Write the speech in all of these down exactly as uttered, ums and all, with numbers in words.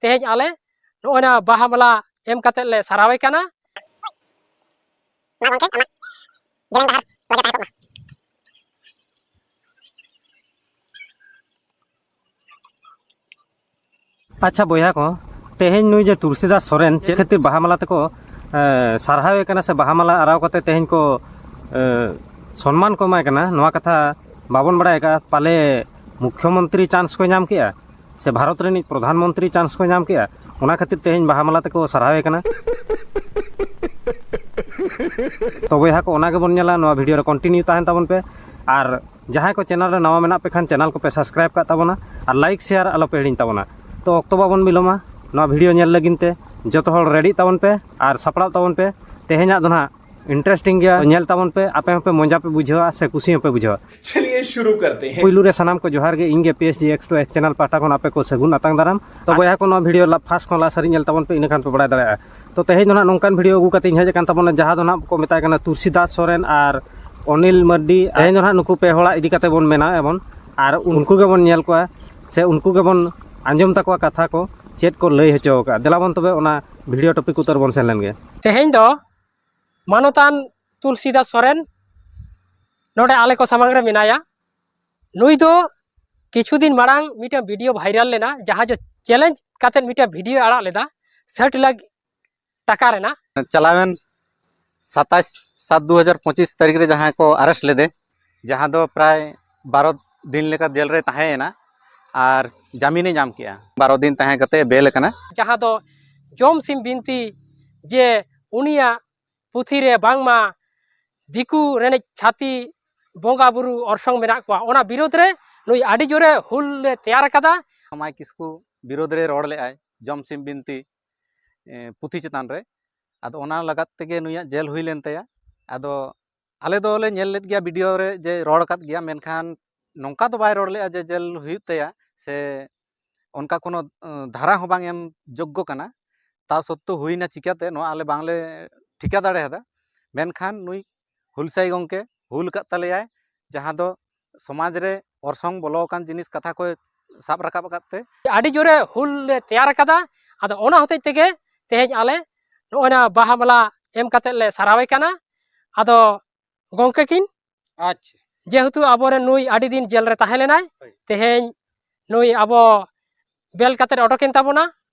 ᱛᱮᱦᱮᱧ ᱟᱞᱮ ᱱᱚᱜᱼᱚᱭ ᱱᱟ ᱵᱟᱦᱟ ᱢᱟᱞᱟ ᱮᱢ ᱠᱟᱛᱮ ᱞᱮ ᱥᱟᱨᱦᱟᱣᱮ ᱠᱟᱱᱟ᱾ ᱢᱟ ᱜᱚᱢᱠᱮ, ᱟᱢᱟᱜ ᱡᱮᱞᱮᱧ ᱰᱟᱦᱟᱨ ᱞᱟᱜᱮ ᱛᱟᱦᱮᱸ ᱠᱚᱜ ᱢᱟ᱾ ᱟᱪᱪᱷᱟ ᱵᱚᱭᱦᱟ ᱠᱚ, ᱛᱮᱦᱮᱧ ᱱᱩᱭ ᱡᱮ ᱛᱩᱞᱥᱤᱫᱟᱥ ᱥᱚᱨᱮᱱ ᱪᱮᱫ ᱠᱷᱟᱹᱛᱤᱨ ᱵᱟᱦᱟ ᱢᱟᱞᱟ ᱛᱮᱠᱚ, ᱮ, ᱥᱟᱨᱦᱟᱣᱮ ᱠᱟᱱᱟ ᱥᱮ ᱵᱟᱦᱟ ᱢᱟᱞᱟ ᱟᱨᱟᱣ ᱠᱟᱛᱮ ᱛᱮᱦᱮᱧ ᱠᱚ, ᱮ, ᱥᱚᱱᱢᱟᱱ ᱠᱚ ᱮᱢᱟᱭ ᱠᱟᱱᱟ, ᱱᱚᱣᱟ ᱠᱟᱛᱷᱟ ᱵᱟᱵᱚᱱ ᱵᱟᱲᱟᱭ ᱟᱠᱟᱫᱼᱟ᱾ ᱯᱟᱞᱮ ᱢᱩᱠᱷᱭᱚᱢᱚᱱᱛᱨᱤ ᱪᱟᱱᱥ ᱠᱚ ᱧᱟᱢ ᱠᱮᱜᱼᱟ ᱥᱮ ᱵᱷᱟᱨᱚᱛ ᱨᱤᱱᱤᱡ ᱯᱨᱚᱫᱷᱟᱱ ᱢᱚᱱᱛᱨᱤ ᱪᱟᱱᱥ ᱠᱚ ᱧᱟᱢ ᱠᱮᱜᱼᱟ, ᱚᱱᱟ ᱠᱷᱟᱹᱛᱤᱨ ᱛᱮᱦᱮᱧ ᱵᱟᱦᱟ ᱢᱟᱞᱟ ᱛᱮᱠᱚ ᱥᱟᱨᱦᱟᱣᱮ ᱠᱟᱱᱟ᱾ ᱛᱚ ᱵᱚᱭᱦᱟ ᱠᱚ, ᱚᱱᱟ ᱜᱮᱵᱚᱱ ᱧᱮᱞᱟ, ᱱᱚᱣᱟ ᱵᱷᱤᱰᱤᱭᱳ ᱨᱮ ᱠᱚᱱᱴᱤᱱᱤᱭᱩ ᱛᱟᱦᱮᱱ ᱛᱟᱵᱚᱱ ᱯᱮ᱾ ᱟᱨ ᱡᱟᱦᱟᱸᱭ ᱠᱚ ᱪᱮᱱᱮᱞ ᱨᱮ ᱱᱟᱣᱟ ᱢᱮᱱᱟᱜ ᱯᱮ ᱠᱷᱟᱱ, ᱪᱮᱱᱮᱞ ᱠᱚᱯᱮ ᱥᱟᱵᱥᱠᱨᱟᱭᱤᱵᱽ ᱠᱟᱜ ᱛᱟᱵᱚᱱᱟ ᱟᱨ ᱞᱟᱭᱤᱠ ᱥᱮᱭᱟᱨ ᱟᱞᱚᱯᱮ ᱦᱤᱲᱤᱧ ᱛᱟᱵᱚᱱᱟ᱾ ᱛᱚ ᱚᱠᱛᱚ ᱵᱟᱵᱚᱱ ᱵᱤᱞᱚᱢᱟ, ᱱᱚᱣᱟ ᱵᱷᱤᱰᱤᱭᱳ ᱧᱮᱞ ᱞᱟᱹᱜᱤᱫ ᱛᱮ ᱡᱚᱛᱚ ᱦᱚᱲ ᱨᱮᱰᱤᱜ ᱛᱟᱵᱚᱱ ᱯᱮ ᱟᱨ ᱥᱟᱯᱲᱟᱜ ᱛᱟᱵᱚᱱ ᱯᱮ᱾ ᱛᱮᱦᱮᱧᱟᱜ ᱫᱚ ᱱᱟᱦᱟᱜ ᱤᱱᱴᱟᱨᱮᱥᱴᱤᱝ ᱜᱮᱭᱟ, ᱧᱮᱞ ᱛᱟᱵᱚᱱ ᱯᱮ, ᱟᱯᱮ ᱦᱚᱸᱯᱮ ᱢᱚᱡᱟ ᱯᱮ ᱵᱩᱡᱷᱟᱹᱣᱟ ᱥᱮ ᱠᱩᱥᱤ ᱦᱚᱸᱯᱮ ᱵᱩᱡᱷᱟᱹᱣᱟ᱾ चलिए शुरू करते हैं। ᱯᱩᱭᱞᱩ ᱨᱮ ᱥᱟᱱᱟᱢ ᱠᱚ ᱡᱚᱦᱟᱨ ᱜᱮ, ᱤᱧ ᱜᱮ P S G X two X channel ᱯᱟᱦᱴᱟ ᱠᱷᱚᱱ ᱟᱯᱮ ᱠᱚ ᱥᱟᱹᱜᱩᱱ ᱟᱛᱟᱝ ᱫᱟᱨᱟᱢ᱾ ᱛᱚ ᱵᱚᱭᱦᱟ ᱠᱚ, ᱱᱚᱣᱟ ᱵᱷᱤᱰᱤᱭᱳ ᱞᱟ-, ᱯᱷᱟᱥᱴ ᱠᱷᱚᱱ ᱞᱟᱥᱴ ᱫᱷᱟᱹᱨᱤᱡ ᱧᱮᱞ ᱛᱟᱵᱚᱱ ᱯᱮ, ᱤᱱᱟᱹ ᱠᱷᱟᱱ ᱯᱮ ᱵᱟᱲᱟᱭ ᱫᱟᱲᱮᱭᱟᱜᱼᱟ᱾ ᱛᱚ ᱛᱮᱦᱮᱧ ᱫᱚ ᱱᱟᱦᱟᱜ ᱱᱚᱝᱠᱟᱱ ᱵᱷᱤᱰᱤᱭᱳ ᱟᱹᱜᱩ ᱠᱟᱛᱮ ᱤᱧ ᱦᱮᱡ ᱟᱠᱟᱱ ᱛᱟᱵᱚᱱᱟ, ᱡᱟᱦᱟᱸ ᱫᱚ ᱱᱟᱦᱟᱜ ᱠᱚ ᱢᱮᱛᱟᱭ ᱠᱟᱱᱟ ᱛᱩᱞᱥᱤᱫᱟᱥ ᱥᱚᱨᱮᱱ ᱟᱨ ᱚᱱᱤᱞ ᱢᱟᱨᱰᱤ᱾ ᱛᱮᱦᱮᱧ ᱫᱚ ᱱᱟᱦᱟᱜ ᱱᱩᱠᱩ ᱯᱮ ᱦᱚᱲᱟᱜ ᱤᱫᱤ ᱠᱟᱛᱮ ᱵᱚᱱ ᱢᱮᱱᱟ ᱮᱵᱚᱱ, ᱟᱨ ᱩᱱᱠᱩ ᱜᱮᱵᱚᱱ ᱧᱮᱞ ᱠᱚᱣᱟ ᱥᱮ ᱩᱱᱠᱩ ᱜᱮᱵᱚᱱ ᱟᱸᱡᱚᱢ ᱛᱟᱠᱚᱣᱟ ᱠᱟᱛᱷᱟ ᱠᱚ, ᱪᱮᱫ ᱠᱚ ᱞᱟᱹᱭ ᱦᱚᱪᱚ ᱟᱠᱟᱫᱼᱟ᱾ ᱫᱮᱞᱟ ᱵᱚᱱ ᱛᱚᱵᱮ ᱚᱱᱟ ᱵᱷᱤᱰᱤᱭᱳ ᱴᱚᱯᱤᱠ ᱩᱛᱟᱹᱨ ᱵᱚᱱ ᱥᱮᱱ ᱞᱮᱱ ᱜᱮ᱾ ᱛᱮᱦᱮᱧ ᱫᱚ ᱢᱟᱱᱚᱛᱟᱱ ᱛᱩᱞᱥᱤᱫᱟᱥ ᱥᱚᱨᱮᱱ ᱱᱚᱰᱮ ᱟᱞᱮ ᱠᱚ ᱥᱟᱢᱟᱝ ᱨᱮ ᱢᱮᱱᱟᱭᱟ᱾ ᱱᱩᱭ ᱫᱚ ᱠᱤᱪᱷᱩ ᱫᱤᱱ ᱢᱟᱲᱟᱝ ᱢᱤᱫᱴᱟᱝ ᱵᱷᱤᱰᱤᱭᱳ ᱵᱷᱟᱭᱨᱟᱞ ᱞᱮᱱᱟ, ᱡᱟᱦᱟᱸ ᱫᱚ ᱪᱮᱞᱮᱧᱡᱽ ᱠᱟᱛᱮ ᱢᱤᱫᱴᱟᱝ ᱵᱷᱤᱰᱤᱭᱳ ᱟᱲᱟᱜ ᱞᱮᱫᱟ ᱥᱟᱴ ᱞᱟᱠᱷ ᱴᱟᱠᱟ ᱨᱮᱱᱟᱜ᱾ ᱪᱟᱞᱟᱣᱮᱱ ᱥᱟᱛᱟᱥ ᱥᱟᱛ ᱫᱩ ᱦᱟᱡᱟᱨ ᱯᱚᱸᱪᱤᱥ ᱛᱟᱹᱨᱤᱠᱷ ᱨᱮ ᱡᱟᱦᱟᱸᱭ ᱠᱚ ᱟᱨᱮᱥᱴ ᱞᱮᱫᱮ, ᱡᱟᱦᱟᱸ ᱫᱚ ᱯᱨᱟᱭ ᱵᱟᱨᱚ ᱫᱤᱱ ᱞᱮᱠᱟ ᱡᱮᱞ ᱨᱮ ᱛᱟᱦᱮᱸᱭᱮᱱᱟ ᱟᱨ ᱡᱟᱢᱤᱱᱮ ᱧᱟᱢ ᱠᱮᱜᱼᱟ᱾ ᱵᱟᱨᱚ ᱫᱤᱱ ᱛᱟᱦᱮᱸ ᱠᱟᱛᱮ ᱵᱮᱞ ᱟᱠᱟᱱᱟ᱾ ᱡᱟᱦᱟᱸ ᱫᱚ ᱡᱚᱢ ᱥᱤᱢ ᱵᱤᱱᱛᱤ, ᱡᱮ ᱩᱱᱤᱭᱟᱜ ᱯᱩᱛᱷᱤ ᱨᱮ ᱵᱟᱝᱢᱟ ᱫᱤᱠᱩ ᱨᱮᱱᱤᱡ ᱪᱷᱟᱹᱛᱤ ᱵᱚᱸᱜᱟ ᱵᱩᱨᱩ ᱚᱨᱥᱚᱝ ᱢᱮᱱᱟᱜ ᱠᱚᱣᱟ, ᱚᱱᱟ ᱵᱤᱨᱳᱫᱷ ᱨᱮ ᱱᱩᱭ ᱟᱹᱰᱤ ᱡᱳᱨᱮ ᱦᱩᱞ ᱮ ᱛᱮᱭᱟᱨ ᱟᱠᱟᱫᱟ᱾ ᱥᱟᱢᱟᱭ ᱠᱤᱥᱠᱩ ᱵᱤᱨᱳᱫᱷ ᱨᱮ ᱨᱚᱲ ᱞᱮᱫᱟᱭ ᱡᱚᱢ ᱥᱤᱢ ᱵᱤᱱᱛᱤ, ᱮ, ᱯᱩᱛᱷᱤ ᱪᱮᱛᱟᱱ ᱨᱮ᱾ ᱟᱫᱚ ᱚᱱᱟ ᱞᱟᱜᱟᱫ ᱛᱮᱜᱮ ᱱᱩᱭᱟᱜ ᱡᱮᱞ ᱦᱩᱭ ᱞᱮᱱ ᱛᱟᱭᱟ᱾ ᱟᱫᱚ ᱟᱞᱮ ᱫᱚᱞᱮ ᱧᱮᱞ ᱞᱮᱫ ᱜᱮᱭᱟ ᱵᱷᱤᱰᱤᱭᱳ ᱨᱮ ᱡᱮ ᱨᱚᱲ ᱟᱠᱟᱫ ᱜᱮᱭᱟ, ᱢᱮᱱᱠᱷᱟᱱ ᱱᱚᱝᱠᱟ ᱫᱚ ᱵᱟᱭ ᱨᱚᱲ ᱞᱮᱫᱼᱟ ᱡᱮ ᱡᱮᱞ ᱦᱩᱭᱩᱜ ᱛᱟᱭᱟ ᱥᱮ ᱚᱱᱠᱟ ᱠᱳᱱᱳ, ᱟᱸ, ᱫᱷᱟᱨᱟ ᱦᱚᱸ ᱵᱟᱝ ᱮᱢ ᱡᱳᱜᱽᱜᱚ ᱠᱟᱱᱟ᱾ ᱛᱟ ᱥᱚᱛᱛᱮᱣ ᱦᱩᱭᱱᱟ ᱪᱤᱠᱟᱹᱛᱮ, ᱱᱚᱣᱟ ᱟᱞᱮ ᱵᱟᱝᱞᱮ ᱴᱷᱤᱠᱟᱹ ᱫᱟᱲᱮᱭᱟᱫᱟ᱾ ᱢᱮᱱᱠᱷᱟᱱ ᱱᱩᱭ ᱦᱩᱞᱥᱟᱹᱭ ᱜᱚᱢᱠᱮ ᱦᱩᱞ ᱟᱠᱟᱫ ᱛᱟᱞᱮᱭᱟᱭ, ᱡᱟᱦᱟᱸ ᱫᱚ ᱥᱚᱢᱟᱡᱽ ᱨᱮ ᱚᱨᱥᱚᱝ ᱵᱚᱞᱚ ᱟᱠᱟᱱ ᱡᱤᱱᱤᱥ ᱠᱟᱛᱷᱟ ᱠᱚᱭ ᱥᱟᱵ ᱨᱟᱠᱟᱵ ᱟᱠᱟᱫ ᱛᱮ ᱟᱹᱰᱤ ᱡᱳᱨᱮ ᱦᱩᱞ ᱞᱮ ᱛᱮᱭᱟᱨ ᱟᱠᱟᱫᱟ᱾ ᱟᱫᱚ ᱚᱱᱟ ᱦᱚᱛᱮᱡ ᱛᱮᱜᱮ ᱛᱮᱦᱮᱧ ᱟᱞᱮ ᱱᱚᱜᱼᱚᱭ ᱱᱟ ᱵᱟᱦᱟ ᱢᱟᱞᱟ ᱮᱢ ᱠᱟᱛᱮᱫ ᱞᱮ ᱥᱟᱨᱦᱟᱣᱮ ᱠᱟᱱᱟ᱾ ᱟᱫᱚ ᱜᱚᱢᱠᱮ ᱠᱤᱱ, ᱟᱪᱪᱷᱟ᱾ ᱡᱮᱦᱮᱛᱩ ᱟᱵᱚᱨᱮᱱ ᱱᱩᱭ ᱟᱹᱰᱤ ᱫᱤᱱ ᱡᱮᱞ ᱨᱮ ᱛᱟᱦᱮᱸ ᱞᱮᱱᱟᱭ, ᱦᱳᱭ᱾ ᱛᱮᱦᱮᱧ ᱱᱩᱭ ᱟᱵᱚ ᱵᱮᱞ ᱠᱟᱛᱮᱫ ᱚᱰᱚᱠᱮᱱ ᱛᱟᱵᱚᱱᱟ᱾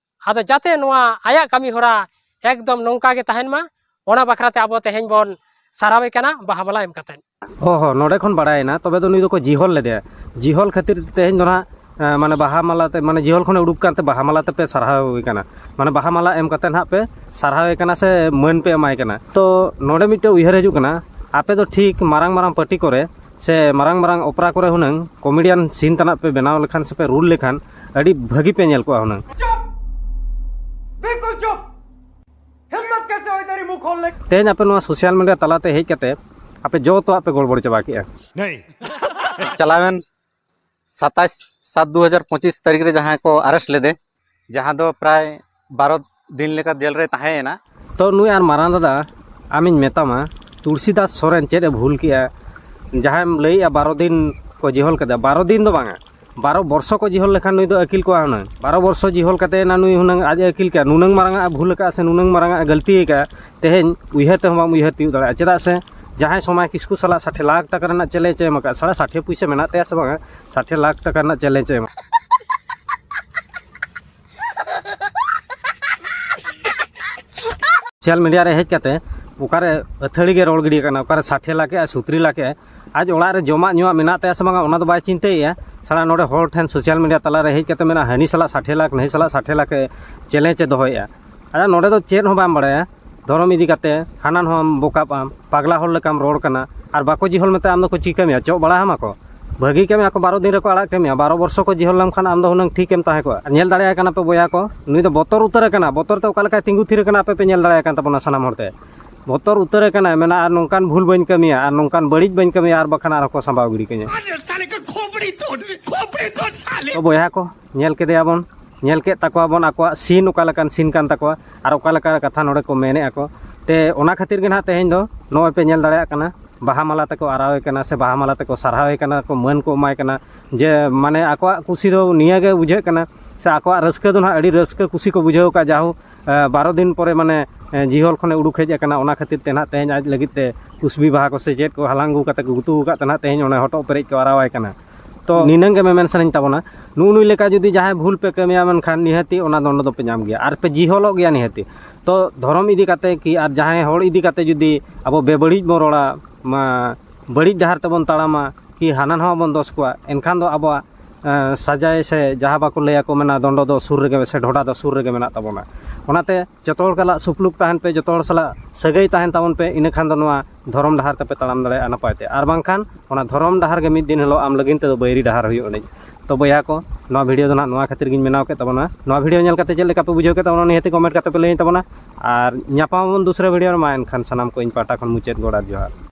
ᱟᱫᱚ ᱡᱟᱛᱮ ᱱᱚᱣᱟ ᱟᱭᱟᱜ ᱠᱟᱹᱢᱤ ᱦᱚᱨᱟ ᱮᱠᱫᱚᱢ ᱱᱚᱝᱠᱟ ᱜᱮ ᱛᱟᱦᱮᱱ ᱢᱟ, ᱚᱱᱟ ᱵᱟᱠᱷᱨᱟ ᱛᱮ ᱟᱵᱚ ᱛᱮᱦᱮᱧ ᱵᱚᱱ ᱥᱟᱨᱦᱟᱣᱮ ᱠᱟᱱᱟ ᱵᱟᱦᱟ ᱢᱟᱞᱟ ᱮᱢ ᱠᱟᱛᱮᱫ᱾ ᱦᱚᱸ ᱦᱚᱸ, ᱱᱚᱰᱮ ᱠᱷᱚᱱ ᱵᱟᱲᱟᱭᱮᱱᱟ, ᱛᱚᱵᱮ ᱫᱚ ᱱᱩᱭ ᱫᱚᱠᱚ ᱡᱤᱦᱚᱞ ᱞᱮᱫᱮᱭᱟ᱾ ᱡᱤᱦᱚᱞ ᱠᱷᱟᱹᱛᱤᱨ ᱛᱮ ᱛᱮᱦᱮᱧ ᱫᱚ ᱱᱟᱦᱟᱜ, ᱮᱸ, ᱢᱟᱱᱮ ᱵᱟᱦᱟ ᱢᱟᱞᱟ ᱛᱮ, ᱢᱟᱱᱮ ᱡᱤᱦᱚᱞ ᱠᱷᱚᱱᱮ ᱩᱰᱩᱠ ᱠᱟᱱᱛᱮ ᱵᱟᱦᱟ ᱢᱟᱞᱟ ᱛᱮᱯᱮ ᱥᱟᱨᱦᱟᱣᱮ ᱠᱟᱱᱟ, ᱢᱟᱱᱮ ᱵᱟᱦᱟ ᱢᱟᱞᱟ ᱮᱢ ᱠᱟᱛᱮ ᱱᱟᱦᱟᱜ ᱯᱮ ᱥᱟᱨᱦᱟᱣᱮ ᱠᱟᱱᱟ ᱥᱮ ᱢᱟᱹᱱ ᱯᱮ ᱮᱢᱟᱭ ᱠᱟᱱᱟ᱾ ᱛᱚ ᱱᱚᱰᱮ ᱢᱤᱫᱴᱮᱡ ᱩᱭᱦᱟᱹᱨ ᱦᱤᱡᱩᱜ ᱠᱟᱱᱟ, ᱟᱯᱮ ᱫᱚ ᱴᱷᱤᱠ ᱢᱟᱨᱟᱝ ᱢᱟᱨᱟᱝ ᱯᱟᱨᱴᱤ ᱠᱚᱨᱮ ᱥᱮ ᱢᱟᱨᱟᱝ ᱢᱟᱨᱟᱝ ᱚᱯᱮᱨᱟ ᱠᱚᱨᱮ ᱦᱩᱱᱟᱹᱝ ᱠᱚᱢᱮᱰᱤᱭᱟᱱ ᱥᱤᱱ ᱛᱟᱱᱟᱜ ᱯᱮ ᱵᱮᱱᱟᱣ ᱞᱮᱠᱷᱟᱱ ᱥᱮ ᱯᱮ ᱨᱩᱞ ᱞᱮᱠᱷᱟᱱ ᱟᱹᱰᱤ ᱵᱷᱟᱹᱜᱤ ᱯᱮ ᱧᱮᱞ ᱠᱚᱜᱼᱟ ᱦᱩᱱᱟᱹᱝ᱾ चुप, बिल्कुल चुप। हिम्मत कैसे हुई तेरी मुंह खोलने की? ᱛᱮᱦᱮᱧ ᱟᱯᱮ ᱱᱚᱣᱟ ᱥᱳᱥᱟᱞ ᱢᱤᱰᱤᱭᱟ ᱛᱟᱞᱟᱛᱮ ᱦᱮᱡ ᱠᱟᱛᱮ ᱟᱯᱮ ᱡᱚᱛᱚᱣᱟᱜ ᱯᱮ ᱜᱚᱲᱵᱚᱲ ᱪᱟᱵᱟ ᱠᱮᱜᱼᱟ᱾ नहीं। ᱪᱟᱞᱟᱣᱮᱱ ᱥᱟᱛᱟᱥ ᱥᱟᱛ ᱫᱩ ᱦᱟᱡᱟᱨ ᱯᱚᱸᱪᱤᱥ ᱛᱟᱹᱨᱤᱠᱷ ᱨᱮ ᱡᱟᱦᱟᱸᱭ ᱠᱚ ᱟᱨᱮᱥᱴ ᱞᱮᱫᱮ, ᱡᱟᱦᱟᱸ ᱫᱚ ᱯᱨᱟᱭ ᱵᱟᱨᱚ ᱫᱤᱱ ᱞᱮᱠᱟ ᱡᱮᱞ ᱨᱮ ᱛᱟᱦᱮᱸᱭᱮᱱᱟ᱾ ᱛᱚ ᱱᱩᱭ ᱟᱨ ᱢᱟᱨᱟᱝ ᱫᱟᱫᱟ, ᱟᱢᱤᱧ ᱢᱮᱛᱟᱢᱟ, ᱛᱩᱞᱥᱤᱫᱟᱥ ᱥᱚᱨᱮᱱ ᱪᱮᱫ ᱮ ᱵᱷᱩᱞ ᱠᱮᱜᱼᱟ? ᱡᱟᱦᱟᱸᱭᱮᱢ ᱞᱟᱹᱭᱮᱜᱼᱟ ᱵᱟᱨᱚ ᱫᱤᱱ ᱠᱚ ᱡᱤᱦᱚᱞ ᱠᱮᱫᱟ, ᱵᱟᱨᱚ ᱫᱤᱱ ᱫᱚ ᱵᱟᱝᱟ, ᱵᱟᱨᱚ ᱵᱚᱨᱥᱚ ᱠᱚ ᱡᱤᱦᱚᱞ ᱞᱮᱠᱷᱟᱱ ᱱᱩᱭ ᱫᱚ ᱟᱹᱠᱤᱞ ᱠᱚᱜᱼᱟ ᱦᱩᱱᱟᱹᱝ᱾ ᱵᱟᱨᱚ ᱵᱚᱨᱥᱚ ᱡᱤᱦᱚᱞ ᱠᱟᱛᱮ ᱮᱱᱟ ᱱᱩᱭ ᱦᱩᱱᱟᱹᱝ ᱟᱡ ᱮ ᱟᱹᱠᱤᱞ ᱠᱮᱜᱼᱟ, ᱱᱩᱱᱟᱹᱝ ᱢᱟᱨᱟᱝ ᱟᱜ ᱮ ᱵᱷᱩᱞ ᱟᱠᱟᱫᱼᱟ ᱥᱮ ᱱᱩᱱᱟᱹᱝ ᱢᱟᱨᱟᱝ ᱟᱜ ᱮ ᱜᱟᱹᱞᱛᱤ ᱟᱠᱟᱫᱼᱟ, ᱛᱮᱦᱮᱧ ᱩᱭᱦᱟᱹᱨ ᱛᱮᱦᱚᱸ ᱵᱟᱢ ᱩᱭᱦᱟᱹᱨ ᱛᱤᱭᱳᱜ ᱫᱟᱲᱮᱭᱟᱜᱼᱟ᱾ ᱪᱮᱫᱟᱜ ᱥᱮ ᱡᱟᱦᱟᱸᱭ ᱥᱚᱢᱟᱭ ᱠᱤᱥᱠᱩ ᱥᱟᱞᱟᱜ ᱥᱟᱴᱷᱮ ᱞᱟᱠᱷ ᱴᱟᱠᱟ ᱨᱮᱱᱟᱜ ᱪᱮᱞᱮᱧᱡᱽ ᱮ ᱮᱢ ᱟᱠᱟᱫᱼᱟ, ᱥᱟᱲᱮ ᱥᱟᱴᱷᱮ ᱯᱩᱭᱥᱟᱹ ᱢᱮᱱᱟᱜ ᱛᱟᱭᱟ ᱥᱮ ᱵᱟᱝᱟ? ᱥᱟᱴᱷᱮ ᱞᱟᱠᱷ ᱴᱟᱠᱟ ᱨᱮᱱᱟᱜ ᱪᱮᱞᱮᱧᱡᱽ ᱮ ᱮᱢᱟ᱾ ᱥᱳᱥᱟᱞ ᱢᱤᱰᱤᱭᱟ ᱨᱮ ᱦᱮᱡ ᱠᱟᱛᱮ ᱚᱠᱟᱨᱮ ᱟᱹᱛᱷᱟᱹᱲᱤ ᱜᱮ ᱨᱚᱲ ᱜᱤᱰᱤ ᱠᱟᱱᱟ, ᱚᱠᱟᱨᱮ ᱥᱟᱴᱷᱮ ᱞᱟᱠᱷ ᱮ ᱟᱨ ᱥᱩᱛᱨᱤ ᱞᱟᱠᱷ ᱮ, ᱟᱡ ᱚᱲᱟᱜ ᱨᱮ ᱡᱚᱢᱟᱜ ᱧᱩᱣᱟᱜ ᱢᱮᱱᱟᱜ ᱛᱟᱭᱟ ᱥᱮ ᱵᱟᱝᱟ, ᱚᱱᱟ ᱫᱚ ᱵᱟᱭ ᱪᱤᱱᱛᱟᱹᱭᱮᱫᱼᱟ᱾ ᱥᱟᱞᱟ ᱱᱚᱰᱮ ᱦᱚᱲ ᱴᱷᱮᱱ ᱥᱳᱥᱟᱞ ᱢᱤᱰᱤᱭᱟ ᱛᱟᱞᱟᱨᱮ ᱦᱮᱡ ᱠᱟᱛᱮ ᱢᱮᱱᱟ, ᱦᱟᱹᱱᱤ ᱥᱟᱞᱟᱜ ᱥᱟᱴᱷᱮ ᱞᱟᱠᱷ, ᱱᱟᱹᱭ ᱥᱟᱞᱟᱜ ᱥᱟᱴᱷᱮ ᱞᱟᱠᱷ ᱮ ᱪᱮᱞᱮᱧᱡᱽ ᱮ ᱫᱚᱦᱚᱭᱮᱫᱼᱟ᱾ ᱟᱫᱚ ᱱᱚᱰᱮ ᱫᱚ ᱪᱮᱫ ᱦᱚᱸ ᱵᱟᱢ ᱵᱟᱲᱟᱭᱟ, ᱫᱷᱚᱨᱚᱢ ᱤᱫᱤ ᱠᱟᱛᱮ ᱦᱟᱱᱟ ᱱᱚᱣᱟᱢ ᱵᱚᱠᱟᱯ ᱟᱢ, ᱯᱟᱜᱽᱞᱟ ᱦᱚᱲ ᱞᱮᱠᱟᱢ ᱨᱚᱲ ᱠᱟᱱᱟ᱾ ᱟᱨ ᱵᱟᱠᱚ ᱡᱤᱦᱚᱞ ᱢᱮᱛᱮ ᱟᱢ ᱫᱚᱠᱚ ᱪᱤᱠᱟᱹ ᱢᱮᱭᱟ? ᱪᱚᱜ ᱵᱟᱲᱟ ᱟᱢᱟ ᱠᱚ? ᱵᱷᱟᱹᱜᱤ ᱠᱟᱹᱢᱤ, ᱟᱠᱚ ᱵᱟᱨᱚ ᱫᱤᱱ ᱨᱮᱠᱚ ᱟᱲᱟᱜ ᱠᱟᱹᱢᱤᱭᱟ᱾ ᱵᱟᱨᱚ ᱵᱚᱨᱥᱚ ᱠᱚ ᱡᱤᱦᱚᱞ ᱞᱮᱢ ᱠᱷᱟᱱ ᱟᱢ ᱫᱚ ᱦᱩᱱᱟᱹᱝ ᱴᱷᱤᱠ ᱮᱢ ᱛᱟᱦᱮᱸ ᱠᱚᱜᱼᱟ᱾ ᱧᱮᱞ ᱫᱟᱲᱮᱭᱟᱭ ᱠᱟᱱᱟ ᱯᱮ ᱵᱚᱭᱦᱟ ᱠᱚ, ᱱᱩᱭ ᱫᱚ ᱵᱚᱛᱚᱨ ᱩᱛᱟᱹᱨ ᱟᱠᱟᱱᱟ᱾ ᱵᱚᱛᱚᱨ ᱛᱮ ᱚᱠᱟ ᱞᱮᱠᱟᱭ ᱛᱤᱸᱜᱩ ᱛᱷᱤᱨ ᱟᱠᱟᱱᱟ ᱟᱯᱮ ᱯᱮ ᱧᱮᱞ ᱫᱟᱲᱮᱭᱟᱜ ᱠᱟᱱ ᱛᱟᱵᱚᱱᱟ ᱥᱟᱱᱟᱢ ᱦᱚᱲ ᱛᱮ᱾ ᱵᱚᱛᱚᱨ ᱩᱛᱟᱹᱨ ᱟᱠᱟᱱᱟᱭ, ᱢᱮᱱᱟ ᱟᱨ ᱱᱚᱝᱠᱟᱱ ᱵᱷᱩᱞ ᱵᱟᱹᱧ ᱠᱟᱹᱢᱤᱭᱟ, ᱟᱨ ᱱᱚᱝᱠᱟᱱ ᱵᱟᱹᱲᱤᱡ ᱵᱟᱹᱧ ᱠᱟᱹᱢᱤᱭᱟ, ᱟᱨ ᱵᱟᱠᱷᱟᱱ ᱟᱨᱦᱚᱸ ᱠᱚ ᱥᱟᱢᱵᱟᱣ ᱜᱤᱰᱤ ᱠᱟᱹᱧᱟ᱾ ᱥᱟᱞᱮ ᱠᱚ ᱠᱷᱳᱯᱲᱤ ᱛᱳᱲ, ᱠᱷᱳᱯᱲᱤ ᱛᱳᱲ ᱥᱟᱞᱮ᱾ ᱛᱚ ᱵᱚᱭᱦᱟ ᱠᱚ, ᱧᱮᱞ ᱠᱮᱫᱮᱭᱟ ᱵᱚᱱ, ᱧᱮᱞ ᱠᱮᱫ ᱛᱟᱠᱚᱣᱟ ᱵᱚᱱ ᱟᱠᱚᱣᱟᱜ ᱥᱤᱱ ᱚᱠᱟ ᱞᱮᱠᱟᱱ ᱥᱤᱱ ᱠᱟᱱ ᱛᱟᱠᱚᱣᱟ ᱟᱨ ᱚᱠᱟ ᱞᱮᱠᱟ ᱠᱟᱛᱷᱟ ᱱᱚᱰᱮ ᱠᱚ ᱢᱮᱱᱮᱫᱼᱟ ᱠᱚ᱾ ᱛᱮ ᱚᱱᱟ ᱠᱷᱟᱹᱛᱤᱨ ᱜᱮ ᱱᱟᱦᱟᱜ ᱛᱮᱦᱮᱧ ᱫᱚ ᱱᱚᱜᱼᱚᱭ ᱯᱮ ᱧᱮᱞ ᱫᱟᱲᱮᱭᱟᱜ ᱠᱟᱱᱟ, ᱵᱟᱦᱟ ᱢᱟᱞᱟ ᱛᱮᱠᱚ ᱟᱨᱟᱣᱮ ᱠᱟᱱᱟ ᱥᱮ ᱵᱟᱦᱟ ᱢᱟᱞᱟ ᱛᱮᱠᱚ ᱥᱟᱨᱦᱟᱣᱮ ᱠᱟᱱᱟ ᱠᱚ, ᱢᱟᱹᱱ ᱠᱚ ᱮᱢᱟᱭ ᱠᱟᱱᱟ᱾ ᱡᱮ ᱢᱟᱱᱮ ᱟᱠᱚᱣᱟᱜ ᱠᱩᱥᱤ ᱫᱚ ᱱᱤᱭᱟᱹ ᱜᱮ ᱵᱩᱡᱷᱟᱹᱜ ᱠᱟᱱᱟ ᱥᱮ ᱟᱠᱚᱣᱟᱜ ᱨᱟᱹᱥᱠᱟᱹ ᱫᱚ ᱱᱟᱦᱟᱜ ᱟᱹᱰᱤ ᱨᱟᱹᱥᱠᱟᱹ ᱠᱩᱥᱤ ᱠᱚ ᱵᱩᱡᱷᱟᱹᱣ ᱟᱠᱟᱫ, ᱡᱟᱦᱳ, ᱮ, ᱵᱟᱨᱚ ᱫᱤᱱ ᱯᱚᱨᱮ ᱢᱟᱱᱮ, ᱮ, ᱡᱤᱦᱚᱞ ᱠᱷᱚᱱᱮ ᱩᱰᱩᱠ ᱦᱮᱡ ᱟᱠᱟᱱᱟ, ᱚᱱᱟ ᱠᱷᱟᱹᱛᱤᱨ ᱛᱮ ᱱᱟᱦᱟᱜ ᱛᱮᱦᱮᱧ ᱟᱡ ᱞᱟᱹᱜᱤᱫ ᱛᱮ ᱠᱩᱥᱵᱤ ᱵᱟᱦᱟ ᱠᱚ ᱥᱮ ᱪᱮᱫ ᱠᱚ ᱦᱟᱞᱟᱝ ᱟᱹᱜᱩ ᱠᱟᱛᱮ ᱠᱚ ᱜᱩᱛᱩ ᱟᱠᱟᱫ ᱛᱮ ᱱᱟᱦᱟᱜ ᱛᱮᱦᱮᱧ ᱚᱱᱮ ᱦᱚᱴᱚᱜ ᱯᱮᱨᱮᱡ ᱠᱚ ᱟᱨᱟᱣᱟᱭ ᱠᱟᱱᱟ᱾ ᱛᱚ ᱱᱤᱱᱟᱹᱝ ᱜᱮ ᱢᱮᱢᱮᱱ ᱥᱟᱱᱟᱧ ᱛᱟᱵᱚᱱᱟ, ᱱᱩᱜᱼᱩ ᱱᱩᱭ ᱞᱮᱠᱟ ᱡᱩᱫᱤ ᱡᱟᱦᱟᱸᱭ ᱵᱷᱩᱞ ᱯᱮ ᱠᱟᱹᱢᱤᱭᱟ, ᱢᱮᱱᱠᱷᱟᱱ ᱱᱤᱦᱟᱹᱛᱤ ᱚᱱᱟ ᱫᱚᱱᱰᱚ ᱫᱚᱯᱮ ᱧᱟᱢ ᱜᱮᱭᱟ ᱟᱨ ᱯᱮ ᱡᱤᱦᱚᱞᱚᱜ ᱜᱮᱭᱟ ᱱᱤᱦᱟᱹᱛᱤ᱾ ᱛᱚ ᱫᱷᱚᱨᱚᱢ ᱤᱫᱤ ᱠᱟᱛᱮ ᱠᱤ ᱟᱨ ᱡᱟᱦᱟᱸᱭ ᱦᱚᱲ ᱤᱫᱤ ᱠᱟᱛᱮ ᱡᱩᱫᱤ ᱟᱵᱚ ᱵᱮᱵᱟᱹᱲᱤᱡ ᱵᱚᱱ ᱨᱚᱲᱟ, ᱢᱟ, ᱵᱟᱹᱲᱤᱡ ᱰᱟᱦᱟᱨ ᱛᱮᱵᱚᱱ ᱛᱟᱲᱟᱢᱟ, ᱠᱤ ᱦᱟᱱᱟ ᱱᱟᱣᱟ ᱵᱚᱱ ᱫᱚᱥ ᱠᱚᱣᱟ, ᱮᱱᱠᱷᱟᱱ ᱫᱚ ᱟᱵᱚᱣᱟᱜ, ᱮ, ᱥᱟᱡᱟᱭ ᱥᱮ ᱡᱟᱦᱟᱸ ᱵᱟᱠᱚ ᱞᱟᱹᱭᱟ ᱠᱚ ᱢᱮᱱᱟ, ᱫᱚᱱᱰᱚ ᱫᱚ ᱥᱩᱨ ᱨᱮᱜᱮ ᱥᱮ ᱰᱷᱚᱰᱟ ᱫᱚ ᱥᱩᱨ ᱨᱮᱜᱮ ᱢᱮᱱᱟᱜ ᱛᱟᱵᱚᱱᱟ᱾ ᱚᱱᱟᱛᱮ ᱡᱚᱛᱚ ᱦᱚᱲ ᱥᱟᱞᱟᱜ ᱥᱩᱯᱞᱩᱠ ᱛᱟᱦᱮᱱ ᱯᱮ, ᱡᱚᱛᱚ ᱦᱚᱲ ᱥᱟᱞᱟᱜ ᱥᱟᱹᱜᱟᱹᱭ ᱛᱟᱦᱮᱱ ᱛᱟᱵᱚᱱ ᱯᱮ, ᱤᱱᱟᱹ ᱠᱷᱟᱱ ᱫᱚ ᱱᱚᱣᱟ ᱫᱷᱚᱨᱚᱢ ᱰᱟᱦᱟᱨ ᱛᱮᱯᱮ ᱛᱟᱲᱟᱢ ᱫᱟᱲᱮᱭᱟᱜᱼᱟ ᱱᱟᱯᱟᱭ ᱛᱮ᱾ ᱟᱨ ᱵᱟᱝᱠᱷᱟᱱ ᱚᱱᱟ ᱫᱷᱚᱨᱚᱢ ᱰᱟᱦᱟᱨ ᱜᱮ ᱢᱤᱫ ᱫᱤᱱ ᱦᱤᱞᱳᱜ ᱟᱢ ᱞᱟᱹᱜᱤᱫ ᱛᱮᱫᱚ ᱵᱟᱹᱭᱨᱤ ᱰᱟᱦᱟᱨ ᱦᱩᱭᱩᱜ ᱟᱹᱱᱤᱡ᱾ ᱛᱚ ᱵᱚᱭᱦᱟ ᱠᱚ, ᱱᱚᱣᱟ ᱵᱷᱤᱰᱤᱭᱳ ᱫᱚ ᱱᱟᱦᱟᱜ ᱱᱚᱣᱟ ᱠᱷᱟᱹᱛᱤᱨ ᱜᱤᱧ ᱵᱮᱱᱟᱣ ᱠᱮᱫ ᱛᱟᱵᱚᱱᱟ᱾ ᱱᱚᱣᱟ ᱵᱷᱤᱰᱤᱭᱳ ᱧᱮᱞ ᱠᱟᱛᱮ ᱪᱮᱫ ᱞᱮᱠᱟ ᱯᱮ ᱵᱩᱡᱷᱟᱹᱣ ᱠᱮᱫ ᱛᱟᱵᱚᱱᱟ, ᱱᱤᱦᱟᱹᱛᱤ ᱠᱚᱢᱮᱱᱴ ᱠᱟᱛᱮ ᱯᱮ ᱞᱟᱹᱭᱟᱹᱧ ᱛᱟᱵᱚᱱᱟ᱾ ᱟᱨ ᱧᱟᱯᱟᱢ ᱟᱵᱚᱱ ᱫᱩᱥᱨᱟ ᱵᱷᱤᱰᱤᱭᱳ ᱨᱮ᱾ ᱢᱟ ᱮᱱᱠᱷᱟᱱ ᱥᱟᱱᱟᱢ ᱠᱚ ᱤᱧ ᱯᱟᱦᱴᱟ ᱠᱷᱚᱱ ᱢᱩᱪᱟᱹᱫ ᱜᱚᱰ ᱟᱨ ᱡᱚᱦᱟᱨ᱾